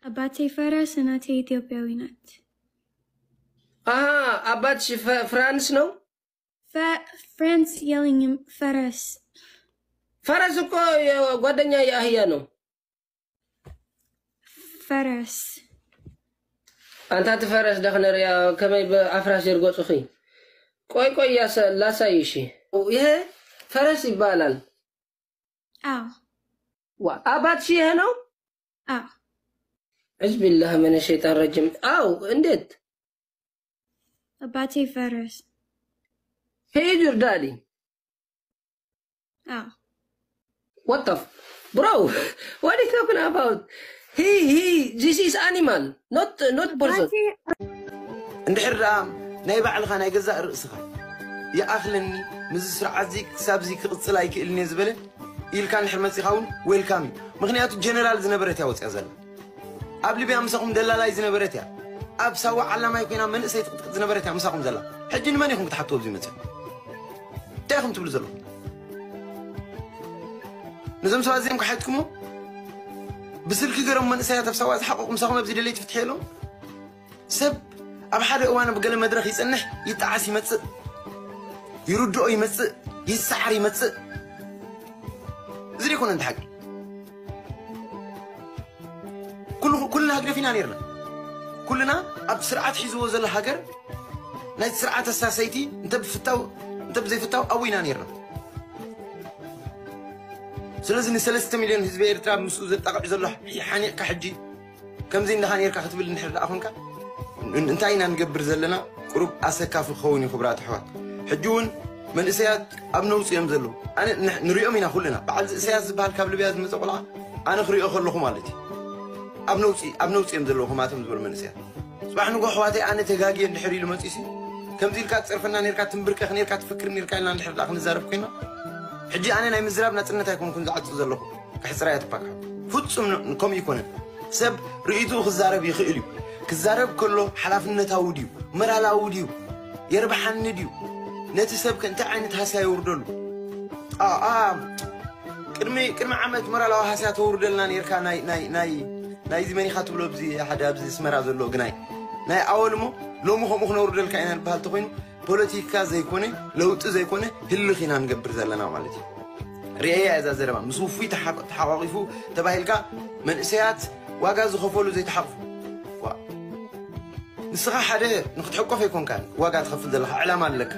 ኣባተይ ፈረስ፣ እናተይ ኢትዮጵያዊ ናት። ኣሃ፣ ኣባትሽ ፈ- ፍራንስ ነው? ፈ- ፍራንስ የለኝም፣ ፈረስ። ፈረስ እኮ የጓደኛ የአህያ ነው። ፈረስ። ኣንታ እቲ ፈረስ ደ ክነሪያ ከመይ ብኣፍራስ የርገጹኺ? ቆይ ቆይ ያሰ- ላሳይሽ። ይሄ ፈረስ ይባላል። አዎ። ዋ፣ አባትሽ ይሄ ነው? አዎ። عز بالله من الشيطان الرجيم። አው እንዴት? ኣባተይ ፈረስ። He is your daddy. አዎ። What the f- bro? What are you talking about? He he this is animal, not not person. ኣባተይ እንድሕር ደኣ ናይ ባዕልኻ ናይ ገዛእ ርእስኻ ይኣኽለኒ፣ ምስዚ ስርዓትዚ ክሳብዚ ክቕጽል ኣይክእልን እየ ዝበለ ኢልካ እንድሕር መጺኻ እውን ዌልካም እዩ። ምኽንያቱ ጀነራል ዝነበረት እያ ወፂኣ ዘላ። ኣብ ሊብያ ምሳኹም ደላላይ ዝነበረት እያ። ኣብ ሳዋ ዓላማይ ኮይና መንእሰይ ትቕጥቅጥ ዝነበረት እያ ምሳኹም ዘላ። ሕጂ ንመን ኢኹም ክትሓትዎ ኣብዚ መፅእ? እንታይ ኢኹም ትብሉ ዘለኹም? ነዞም ሰባት እዚኦም ክሓትኩሞ ብስልኪ ገይሮም መንእሰያት ኣብ ሳዋ ዝሓቐቑ ምሳኹም ኣብዚ ደለይቲ ፍትሒ የለዎም። ሰብ ኣብ ሓደ እዋን ኣብ ገለ መድረኽ ይጸንሕ፣ ይጠዓስ ይመጽእ፣ ይርድኦ ይመጽእ፣ ይሰዓር ይመጽእ። እዚ ደይኮነ እንተ ሓቂ ኩሉ- ኩልና ህግደፍ ኢና ነርና። ኩልና ኣብ ስርዓት ሒዝዎ ዘሎ ሃገር ናይ ስርዓት ኣሳሰይቲ እንተ ብፍታው እንተ ብዘይፍታው ኣብኡ ኢና ነርና። ስለዚ ንሰለስተ ሚልዮን ህዝቢ ኤርትራ ምስኡ ዘጣቕዕ ዘሎ ሓኒቕካ ሕጂ ከምዚ እንዳኻ ነርካ ክትብል እንድሕር ደኣ ኾንካ ን- እንታይ ኢና ንገብር ዘለና? ቁሩብ ኣሰካፊ ክኸውን እዩ ክብራት ኣሕዋት። ሕጂ እውን መንእሰያት ኣብ ነውፂ እዮም ዘለዉ። ኣነ ንሕ- ንሪኦም ኢና ኩልና። በዓል እዚ እሰያስ ዝበሃል ካብ ልብያ ዝመፀ ቆልዓ ኣነ ክሪኦ ከለኹ ማለት እዩ። ኣብ ነውፂ ኣብ ነውፂ እዮም ዘለዉ ከማቶም ዝበሉ መንእሰያት። ፅባሕ ንጎ ኣሕዋተይ ኣነ ተጋግየ እንድሕር ኢሉ መፂሲ ከምዚ ኢልካ ትፀርፈና ነርካ ትንብርከኽ ነርካ ትፍክር ነርካ ኢልና እንድሕር ደኣ ክንዛረብ ኮይና ሕጂ ኣነ ናይ ምዝራብ ናፅነት ኣይኮንኩን ዝዓፅእ ዘለኹ። ክሕፅራ እያ ትባካሕ። ፍጹም ን- ከምኡ ይኮነን። ሰብ ርእይትኡ ክዛረብ ይኽእል እዩ። ክዛረብ ከሎ ሓላፍነታዊ ድዩ መራላዊ ድዩ የርብሓኒ ድዩ? ነቲ ሰብ ከ እንታይ ዓይነት ሃስያ የውርደሉ? ኣኣ ቅድሚ ቅድሚ ዓመት መራላዊ ሃስያ ተውርደልና ነርካ። ናይ ናይ ናይ ናይዚ መን ኢኻ ትብሎ ኣብዚ ሓደ ኣብዚ ኣስመራ ዘሎ ግናይ ናይ ኣወል እሞ ሎሚ ከምኡ ክነውርደልካ ኢና ዝበሃል ተኮይኑ ፖለቲካ ዘይኮነ ለውጢ ዘይኮነ ህልኽ ኢና ንገብር ዘለና ማለት እዩ። ርእያ እዛ ዘረባ ምስ ውፉይ ተሓ- ተሓቋቂፉ ተባሂልካ መንእሰያት ዋጋ ዝኸፈሉ ዘይተሓቕፉ ዋ- ንስኻ ሓደ ንክትሕቆፍ ኣይኮንካን ዋጋ ትኸፍል ዘለኻ ዕላማ ኣለካ።